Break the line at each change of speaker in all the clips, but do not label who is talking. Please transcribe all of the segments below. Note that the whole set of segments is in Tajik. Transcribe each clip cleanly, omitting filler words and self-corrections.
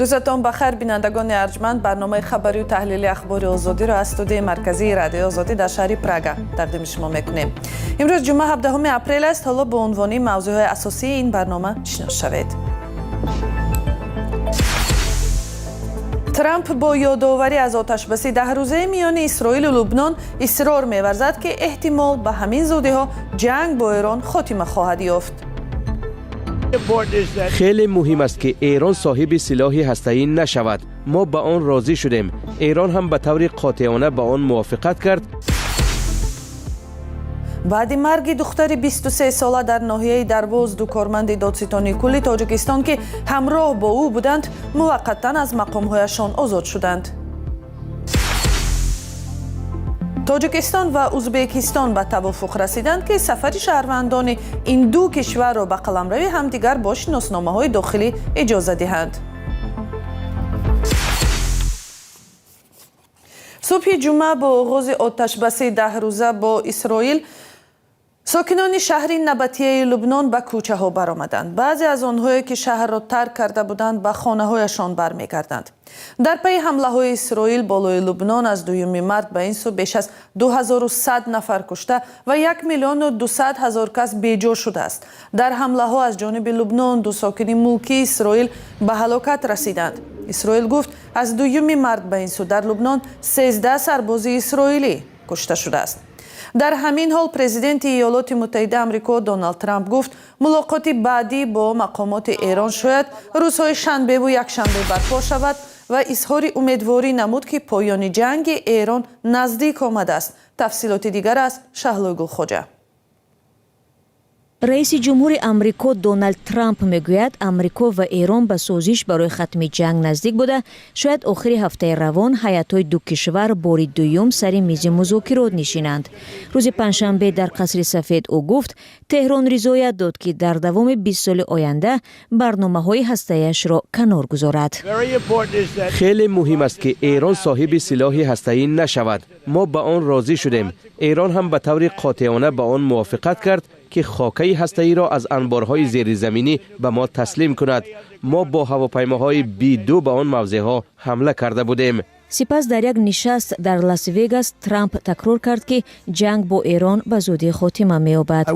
Рӯзатон ба хайр, бинандагони арҷманд. Барномаи хабарию таҳлили Ахбори Озодиро аз студияи марказии Радиои Озодӣ дар шаҳри Прага тақдими шумо мекунем. Имрӯз ҷумъа, 17 апрел аст. Ҳоло бо унвони мавзӯъҳои асосии ин барнома шинос шавед. Трамп бо ёдоварӣ аз оташбаси 10-рӯзаи миёни Исроилу Лубнон исрор меварзад, ки эҳтимол ба ҳамин зудиҳо ҷанг бо Эрон хотима хоҳад ёфт.
Хеле муҳим аст, ки Эрон соҳиби силоҳи ҳастаӣ нашавад. Мо ба он розӣ шудем, Эрон ҳам ба таври қотеона ба он мувофиқат кард.
Баъди марги духтари 23-сола дар ноҳияи Дарвоз, ду корманди Додситонии кулли Тоҷикистон, ки ҳамроҳ бо ӯ буданд, муваққатан аз мақомҳояшон озод шуданд. Тоҷикистон ва Узбекистон ба тавофуқ расиданд, ки сафари шаҳрвандони ин ду кишварро ба қаламрави ҳамдигар бо шиносномаҳои дохилӣ иҷоза диҳанд. Субҳи ҷумъа бо оғози оташбаси 10-рӯза бо Исроил сокинони шаҳри Набатияи Лубнон ба кӯчаҳо баромаданд. Баъзе аз онҳое, ки шаҳрро тарк карда буданд, ба хонаҳояшон бармегарданд. Дар пайи ҳамлаҳои Исроил болои Лубнон аз 2 март ба ин сӯ беш аз 2100 нафар кушта ва 1 миллиону 200 ҳазор кас беҷо шудааст. Дар ҳамлаҳо аз ҷониби Лубнон ду сокини мулкии Исроил ба ҳалокат расиданд. Исроил гуфт, аз 2 март ба ин сӯ дар Лубнон 13 сарбози исроилӣ кушта шудааст. Дар ҳамин ҳол президенти Иёлоти Муттаҳида Амрико Доналд Трамп гуфт, мулоқоти баъдӣ бо мақомоти Эрон шояд рӯзҳои шанбеву якшанбе барпо шавад ва изҳори умедворӣ намуд, ки поёни ҷанги Эрон наздик омадааст. Тафсилоти дигар аз Шаҳлои Гулхоҷа.
Раиси ҷумҳури Амрико Доналд Трамп мегӯяд, Амрико ва Эрон ба созиш барои хатми ҷанг наздик буда, шояд охири ҳафтаи равон ҳайатҳои ду кишвар бори дуюм сари мизи музокирот нишинанд. Рӯзи панҷшанбе дар Қасри Сафед ӯ гуфт, Теҳрон ризоят дод, ки дар давоми 20 соли оянда барномаҳои ҳастаяшро канор гузорад.
Хеле муҳим аст, ки Эрон соҳиби силоҳи ҳастаӣ нашавад. Мо ба он розӣ шудем, Эрон ҳам ба таври қотеона ба он мувофиқат кард, ки хокаи ҳастаиро аз анборҳои зеризаминӣ ба мо таслим кунад. Мо бо ҳавопаймоҳои Би-2 ба он мавзеъҳо ҳамла карда будем.
Сипас дар як нишаст дар Лас Вегас Трамп такрор кард, ки ҷанг бо Эрон ба зудӣ хотима меёбад.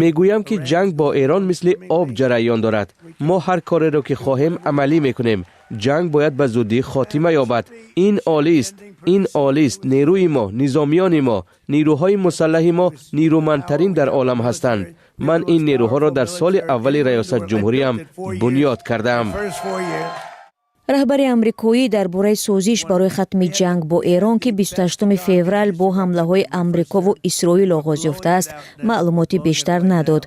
Мегӯям, ки ҷанг бо Эрон мисли об ҷараён дорад. Мо ҳар кореро, ки хоҳем, амалӣ мекунем. Ҷанг бояд ба зудӣ хотима ёбад. Ин олист, ин олист. Нерӯи мо, низомиёни мо, нерӯҳои мусаллаҳи мо нерӯмандтарин дар олам ҳастанд. Ман ин нерӯҳоро дар соли аввали раёсатҷумҳуриам бунёд кардаам.
Раҳбари амрикоӣ дар бораи созиш барои хатми ҷанг бо Эрон, ки 28 феврал бо ҳамлаҳои Амрикову Исроил оғоз ёфтааст, маълумоти бештар надод.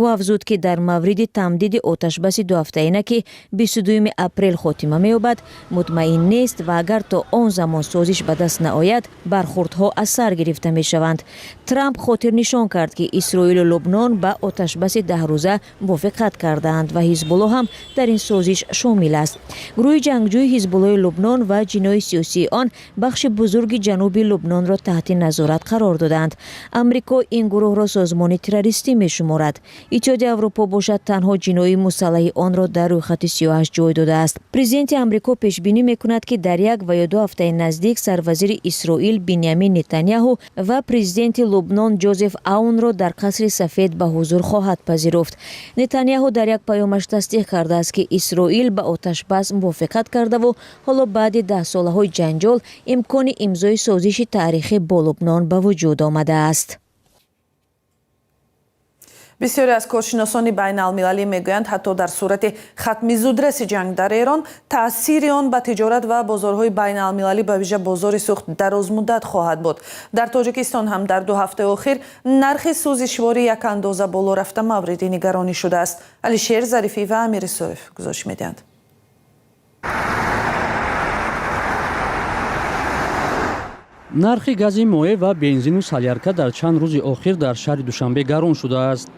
Ӯ афзуд, ки дар мавриди тамдиди оташбаси дуҳафтаина, ки 22 апрел хотима меёбад, мутмаин нест ва агар то он замон созиш ба даст наояд, бархурдҳо аз сар гирифта мешаванд. Трамп хотирнишон кард, ки Исроилу Лубнон ба оташбаси 10-рӯза мувофиқат кардаанд ва Ҳизбулло ҳам дар ин созиш шомил аст. Гурӯҳи ҷангҷӯи Ҳизбуллои Лубнон ва ҷиноҳи сиёсии он бахши бузурги ҷануби Лубнонро таҳти назорат қарор доданд. Амрико ин гурӯҳро созмони террористӣ мешуморад. Иттиҳоди Аврупо бошад, танҳо ҷиноҳи мусаллаҳи онро дар рӯйхати сиёҳаш ҷой додааст. Президенти Амрико пешбинӣ мекунад, ки дар як ва ё 2 ҳафтаи наздик сарвазири Исроил Биньямин Нетаняҳу ва президенти Лубнон Ҷозеф Аунро дар Қасри Сафед ба ҳузур хоҳад пазируфт. Нетаняҳу дар як паёмаш тасдиқ кардааст, ки Исроил ба оташбас мувофиқат кардаву ҳоло баъди даҳсолаҳои ҷанҷол имкони имзои созиши таърихӣ бо Лубнон ба вуҷуд омадааст.
Бисёре аз коршиносони байналмилалӣ мегӯянд, ҳатто дар сурати хатми зудраси ҷанг дар Эрон, таъсири он ба тиҷорат ва бозорҳои байналмилалӣ, ба вижа бозори сӯхт, дарозмуддат хоҳад буд. Дар Тоҷикистон ҳам дар 2 ҳафтаи охир нархи сӯзишворӣ як андоза боло рафта, мавриди нигаронӣ шудааст. Алишер Зарифӣ ва Амир Исоев гузориш медиҳанд.
Нархи гази моеъ ва бензину салярка дар чанд рӯзи охир дар шаҳри Душанбе гарон шудааст.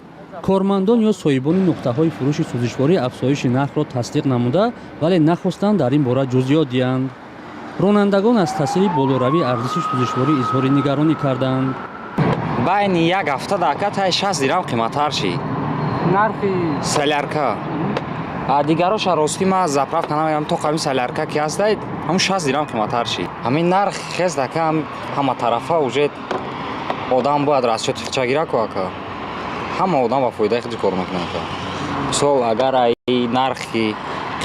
Кормандон ё соҳибони нуқтаҳои фурӯши сӯзишворӣ афзоиши нархро тасдиқ намуда, вале нахостанд дар ин бора ҷузъиёт диҳанд. Ронандагон аз таъсири болоравии арзиши сӯзишворӣ изҳори нигаронӣ карданд.
Байни як ҳафта дака таи 60 дирам қиматтар шид.
Нархи
солярка. А дигароша, ростӣ, ма заправка намегам, то ҳамин солярка ки ҳастай, ҳамун 60 дирам қиматтар шид. Ҳамин нарх хез ака, ҳама тарафа уже одам бояд расчёти худша гира ку, ака. Ҳама одам ба фоидаи худи кор мекунад, ака. Мисол, агар ай нархи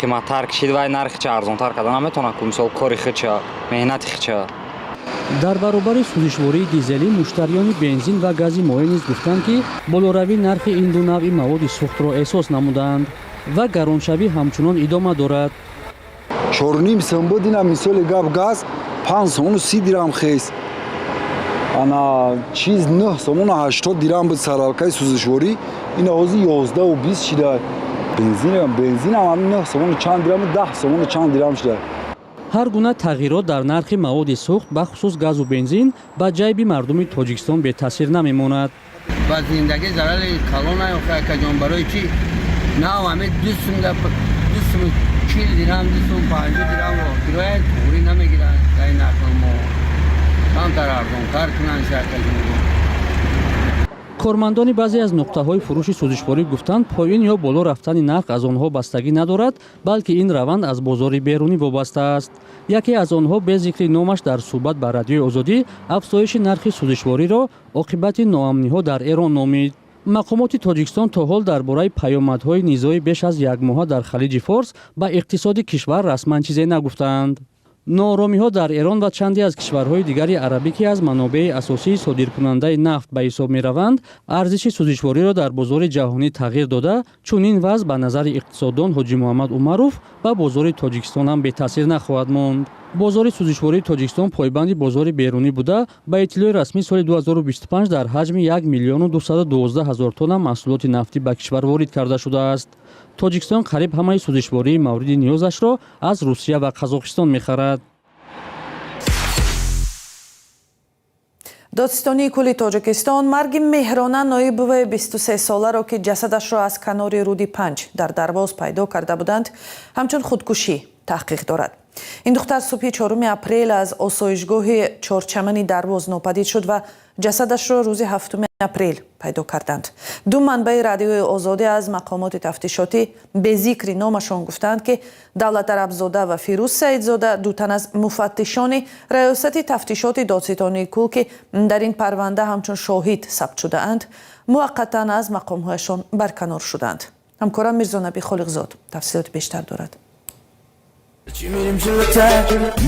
қиматтар кишид, вай нархи ча арзонтар карда наметавонад ку, мисол, кори худша, меҳнати худша.
Дар баробари сӯзишвории дизелӣ, муштариёни бензин ва гази моеъ низ гуфтанд, ки болоравии нархи ин ду навъи маводи сӯхтро эҳсос намуданд ва гароншавӣ ҳамчунон идома дорад.
4,5 сом буд, ина, мисоли гап, газ 5 сомону 30 дирам хес, ана чиз 9 сомону 80 дирам буд, соляркаи сӯзишворӣ, ина ҳозир 11,20 шида. Бензинам ҳамин 9 сомону чанд дирам, 10 сомону чанд дирам шида.
Ҳар гуна тағйирот дар нархи маводи сӯхт, бахусус газу бензин, ба ҷайби мардуми Тоҷикистон бетаъсир намемонад.
Ба зиндагӣ зарари калон наёфта, акаҷон. Барои чӣ нав ҳамин 2 сум, 2 сум 40 дирам, 2 сум 50 дирам кироя туғрӣ намегиранд. Дар ин нархҳо мо камтар арзонтар кунанд, акаҷон.
Кормандони баъзе аз нуқтаҳои фурӯши сӯзишворӣ гуфтанд, поин ё боло рафтани нарх аз онҳо бастагӣ надорад, балки ин раванд аз бозори берунӣ вобаста аст. Яке аз онҳо бе зикри номаш дар суҳбат ба Радиои Озодӣ афзоиши нархи сӯзишвориро оқибати ноамниҳо дар Эрон номид. Мақомоти Тоҷикистон то ҳол дар бораи паёмадҳои низои беш аз якмоҳа дар Халиҷи Форс ба иқтисоди кишвар расман чизе нагуфтаанд. Нооромиҳо дар Эрон ва чанде аз кишварҳои дигари арабӣ, ки аз манобеи асосии содиркунандаи нафт ба ҳисоб мераванд, арзиши сӯзишвориро дар бозори ҷаҳонӣ тағйир дода, чунин вазъ, ба назари иқтисоддон Ҳоҷи Муҳаммад Умаров, ба бозори Тоҷикистон ҳам бетаъсир нахоҳад монд. Бозори сӯзишвории Тоҷикистон пойбанди бозори берунӣ буда, ба иттилои расмӣ, соли 2025 дар ҳаҷми 1 миллиону 212 ҳазор тонна маҳсулоти нафтӣ ба кишвар ворид карда шудааст. Тоҷикистон қариб ҳамаи сӯзишвории мавриди ниёзашро аз Русия ва Қазоқистон мехарад.
Додситонии кулли Тоҷикистон марги Меҳрона Ноибоваи 23-соларо, ки ҷасадашро аз канори руди Панҷ дар Дарвоз пайдо карда буданд, ҳамчун худкушӣ таҳқиқ дорад. Ин духтар субҳи 4 апрел аз осоишгоҳи Чорчамани Дарвоз нопадид шуд ва ҷасадашро рӯзи 7 апрел пайдо карданд. Ду манбаи Радиои Озодӣ аз мақомоти тафтишотӣ бе зикри номашон гуфтанд, ки Давлат Арабзода ва Фирӯз Саидзода, ду тан аз муфаттишони Раёсати тафтишоти додситонии кул, ки дар ин парванда ҳамчун шоҳид сабт шудаанд, муваққатан аз мақомҳояшон барканор шуданд. Ҳамкорам Мирзонаби Холиқзод тафсилоти бештар дорад.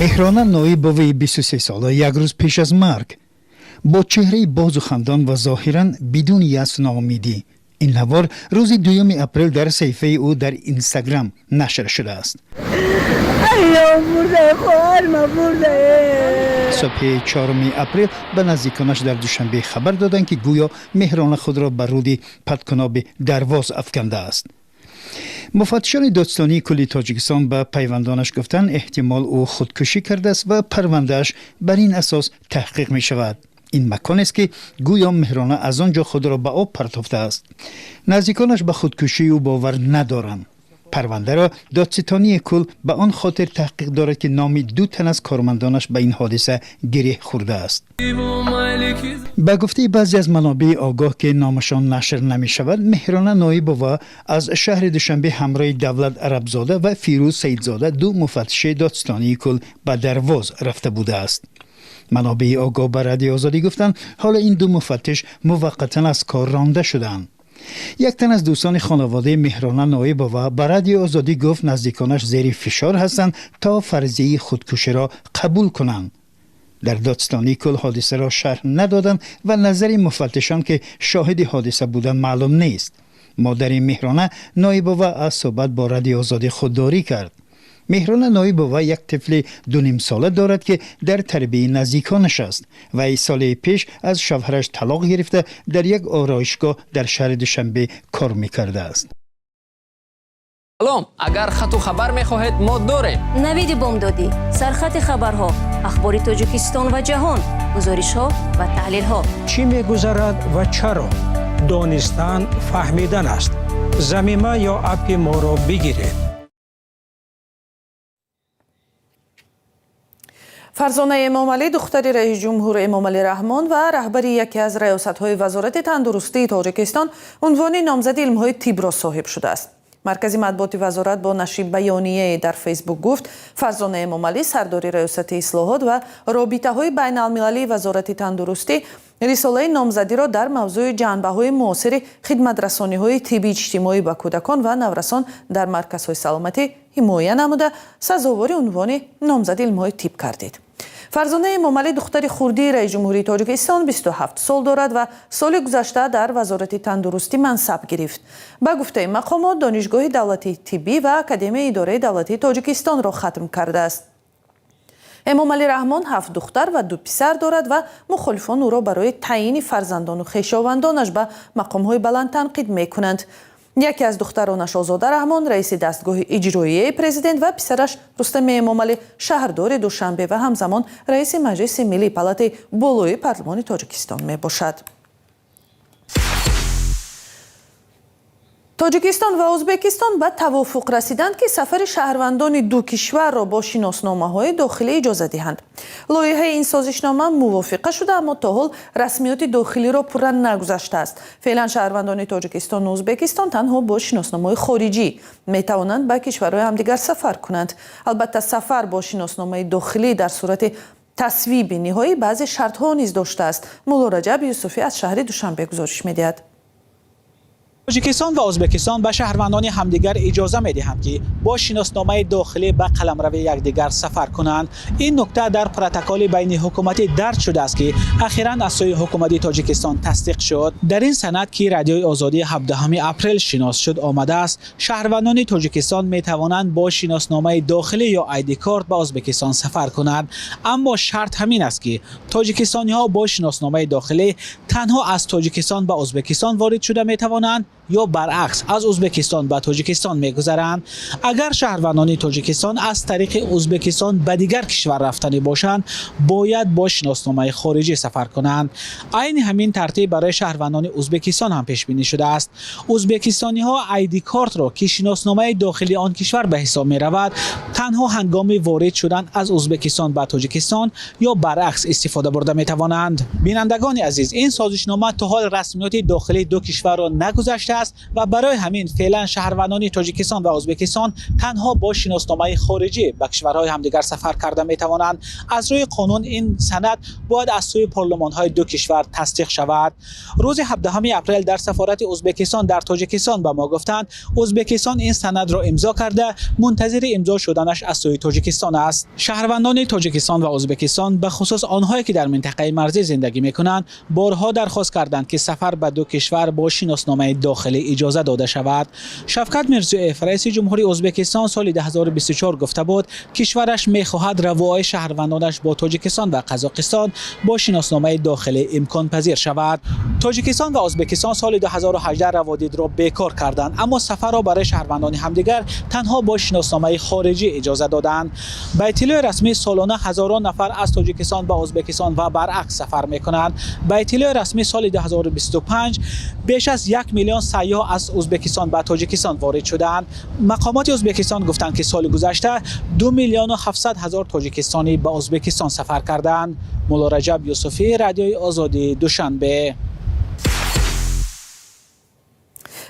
Меҳрона Ноибоваи 23-сола як рӯз пеш аз марг бо чеҳраи бозу хандон ва зоҳиран бидуни ясу ноумидӣ. Ин навор рӯзи 2 апрел дар саҳифаи ӯ дар Инстаграм нашр шудааст. Субҳи 4 апрел ба наздиконаш дар Душанбе хабар доданд, ки гӯё Меҳрона худро ба руди Паткуноби Дарвоз афкандааст. Муфаттишони додситонии кулли Тоҷикистон ба пайвандонаш гуфтанд, эҳтимол ӯ худкушӣ кардааст ва парвандааш бар ин асос таҳқиқ мешавад. Ин маконест, ки гӯё Меҳрона аз он ҷо худро ба об партофтааст. Наздиконаш ба худкушии ӯ бовар надоранд. Парвандаро додситонии кул ба он хотир таҳқиқ дорад, ки номи ду тан аз кормандонаш ба ин ҳодиса гиреҳ хӯрдааст. Ба гуфтаи баъзе аз манобеи огоҳ, ки номашон нашр намешавад, Меҳрона Ноибова аз шаҳри Душанбе ҳамроҳи Давлат Арабзода ва Фирӯз Саидзода, ду муфаттиши додситонии кул, ба Дарвоз рафта будааст. Манобеи огоҳ ба Радиои Озодӣ гуфтанд, ҳоло ин ду муфаттиш муваққатан аз кор ронда шудаанд. Як тан аз дӯстони хонаводаи Меҳрона Ноибова ба Радиои Озодӣ гуфт, наздиконаш зери фишор ҳастанд, то фарзияи худкуширо қабул кунанд. Дар додситонии кул ҳодисаро шарҳ надоданд ва назари муфаттишон, ки шоҳиди ҳодиса буданд, маълум нест. Модари Меҳрона Ноибова аз суҳбат бо Радиои Озодӣ худдорӣ кард. Меҳрона Ноибова як тифли дунимсола дорад, ки дар тарбияи наздиконаш аст. Вай соли пеш аз шавҳараш талоқ гирифта, дар як ороишгоҳ дар шаҳри Душанбе кор мекардааст.
Салом, агар хату хабар мехоҳед, мо дорем.
Навиди бомдодӣ, сархати хабарҳо, ахбори Тоҷикистон ва ҷаҳон, гузоришҳо ва таҳлилҳо.
Чӣ мегузарад ва чаро? Донистан фаҳмидан аст. Замима ё аппи моро бигиред.
Фарзона Эмомалӣ, духтари раисҷумҳур Эмомалӣ Раҳмон ва раҳбари яке аз раёсатҳои Вазорати тандурустии Тоҷикистон, унвони номзади илмҳои тибро соҳиб шудааст. Маркази матбуоти вазорат бо нашри баёнияе дар Фейсбук гуфт, Фарзона Эмомалӣ, сардори Раёсати ислоҳот ва робитаҳои байналмилалии Вазорати тандурустӣ, рисолаи номзадиро дар мавзӯи ҷанбаҳои муосири хидматрасониҳои тибби иҷтимоӣ ба кӯдакон ва наврасон дар марказҳои саломатӣ ҳимоя намуда, сазовори унвони номзади илмҳои тиб гардид. Фарзона Эмомалӣ, духтари хурдии раиси ҷумҳурии Тоҷикистон, 27 сол дорад ва соли гузашта дар Вазорати тандурустӣ мансаб гирифт. Ба гуфтаи мақомот, Донишгоҳи давлатии тиббӣ ва Академияи идораи давлатии Тоҷикистонро хатм кардааст. Эмомалӣ Раҳмон ҳафт духтар ва ду писар дорад ва мухолифон ӯро барои таъйини фарзандону хешовандонаш ба мақомҳои баланд танқид мекунанд. Яке аз духтаронаш, Озода Раҳмон, раиси дастгоҳи иҷроияи президент ва писараш Рустами Эмомалӣ шаҳрдори Душанбе ва ҳамзамон раиси Маҷлиси миллии, палатаи болои парлумони Тоҷикистон мебошад. Тоҷикистон ва Ӯзбекистон ба тавофуқ расиданд, ки сафари шаҳрвандони ду кишварро бо шиносномаҳои дохилӣ иҷоза диҳанд. Лоиҳаи ин созишнома мувофиқа шуда, аммо то ҳол расмиёти дохилиро пурра нагузаштааст. Феълан шаҳрвандони Тоҷикистону Ӯзбекистон танҳо бо шиносномаҳои хориҷӣ метавонанд ба кишварҳои ҳамдигар сафар кунанд. Албатта, сафар бо шиносномаи дохилӣ дар сурати тасвиби ниҳоӣ баъзе шартҳо низ доштааст. Мулло Раҷаб Юсуфӣ аз шаҳри Душанбе гузориш медиҳад.
Тоҷикистон ва Ӯзбекистон ба шаҳрвандони ҳамдигар иҷоза медиҳанд, ки бо шиносномаи дохилӣ ба қаламрави якдигар сафар кунанд. Ин нукта дар протоколи байниҳукуматӣ дарҷ шудааст, ки ахиран аз сӯи ҳукумати Тоҷикистон тасдиқ шуд. Дар ин санад, ки Радиои Озодӣ 17 апрел шинос шуд, омадааст, шаҳрвандони Тоҷикистон метавонанд бо шиносномаи дохилӣ ё ID карт ба Ӯзбекистон сафар кунанд, аммо шарт ҳамин аст, ки тоҷикистониҳо бо шиносномаи дохилӣ танҳо аз Тоҷикистон ба Ӯзбекистон ворид шуда метавонанд ё баръакс аз Ӯзбекистон ба Тоҷикистон мегузаранд. Агар шаҳрвандони Тоҷикистон аз тариқи Ӯзбекистон ба дигар кишвар рафтанӣ бошанд, бояд бо шиносномаи хориҷӣ сафар кунанд. Айни ҳамин тартиб барои шаҳрвандони Ӯзбекистон ҳам пешбинӣ шудааст. Ӯзбекистониҳо ID картро, ки шиносномаи дохилии он кишвар ба ҳисоб меравад, танҳо ҳангоми ворид шудан аз Ӯзбекистон ба Тоҷикистон ё баръакс истифода бурда метавонанд. Бинандагони азиз, ин созишнома то ҳол расмиёти дохилии ду кишварро нагузаштааст ва барои ҳамин феълан шаҳрвандони Тоҷикистон ва Ӯзбекистон танҳо бо шиносномаи хориҷӣ ба кишварҳои ҳамдигар сафар карда метавонанд. Аз рӯи қонун ин санад бояд аз сӯи парлумонҳои ду кишвар тасдиқ шавад. Рӯзи 17 апрел дар сафорати Ӯзбекистон дар Тоҷикистон ба мо гуфтанд, Ӯзбекистон ин санадро имзо карда, мунтазири имзо шуданаш аз сӯи Тоҷикистон аст. Шаҳрвандони Тоҷикистон ва Ӯзбекистон, ба хусус онҳое ки дар минтақаи марзӣ зиндагӣ мекунанд, борҳо дархост карданд, ки сафар ба ду кишвар бо шиносномаи дохилӣ иҷоза дода шавад. Шавкат Мирзиёев, раиси ҷумҳури Ӯзбекистон, соли 2024 гуфта буд, кишвараш мехоҳад равои шаҳрвандонаш бо Тоҷикистон ва Қазоқистон бо шиносномаи дохилӣ имконпазир шавад. Тоҷикистон ва Ӯзбекистон соли 2018 раводидро бекор карданд, аммо сафарро барои шаҳрвандони ҳамдигар танҳо бо шиносномаи хориҷӣ иҷоза доданд. Ба иттилои расмӣ, солона ҳазорон нафар аз Тоҷикистон ба Ӯзбекистон ва баръакс сафар мекунанд. Ба иттилои расмӣ, соли 2025 беш аз 1 миллион сайёҳ аз Ӯзбекистон ба Тоҷикистон ворид шуданд. Мақомоти Ӯзбекистон гуфтанд, ки соли гузашта 2 миллиону 700 ҳазор тоҷикистонӣ ба Ӯзбекистон сафар карданд. Мулло Раҷаб Юсуфӣ, Радиои Озодӣ, Душанбе.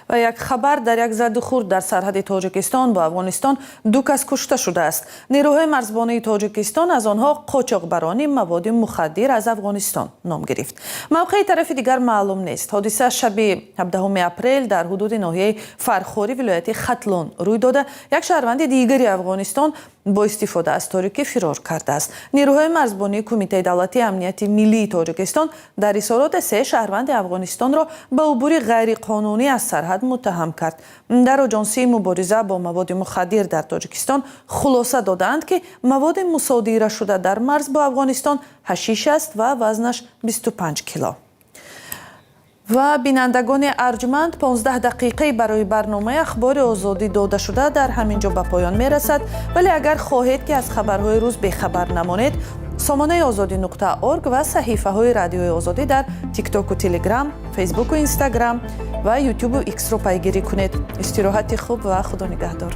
Ва як хабар: дар як задухӯрд дар сарҳади Тоҷикистон бо Афғонистон ду кас кушта шудааст. Нерӯҳои марзбонии Тоҷикистон аз онҳо қочоқбарони маводи мухаддир аз Афғонистон ном гирифт. Мавқеи тарафи дигар маълум нест. Ҳодиса шаби 17 апрел дар ҳудуди ноҳияи Фархори вилояти Хатлон рӯй дода. Як шаҳрванди дигари Афғонистон бо истифода аз торикӣ фирор кардааст. Нерӯҳои марзбонии Кумитаи давлатии амнияти миллии Тоҷикистон дар изҳороте се шаҳрванди Афғонистонро ба убури ғайриқонунӣ аз сарҳад муттаҳам кард. Дар Оҷонсии мубориза бо маводи мухаддир дар Тоҷикистон хулоса додаанд, ки маводи мусодирашуда дар марз бо Афғонистон ҳашиш аст ва вазнаш 25 кило. Ва бинандагони арҷманд, 15 дақиқаи барои барномаи Ахбори Озодӣ додашуда дар ҳамин ҷо ба поён мерасад. Вале агар хоҳед, ки аз хабарҳои рӯз бехабар намонед, сомонаи озодӣ.орг ва саҳифаҳои Радиои Озодӣ дар Тиктоку Телеграм, Фейсбуку Инстаграм ва Ютубу Иксро пайгирӣ кунед. Истироҳати хуб ва Худо нигаҳдор.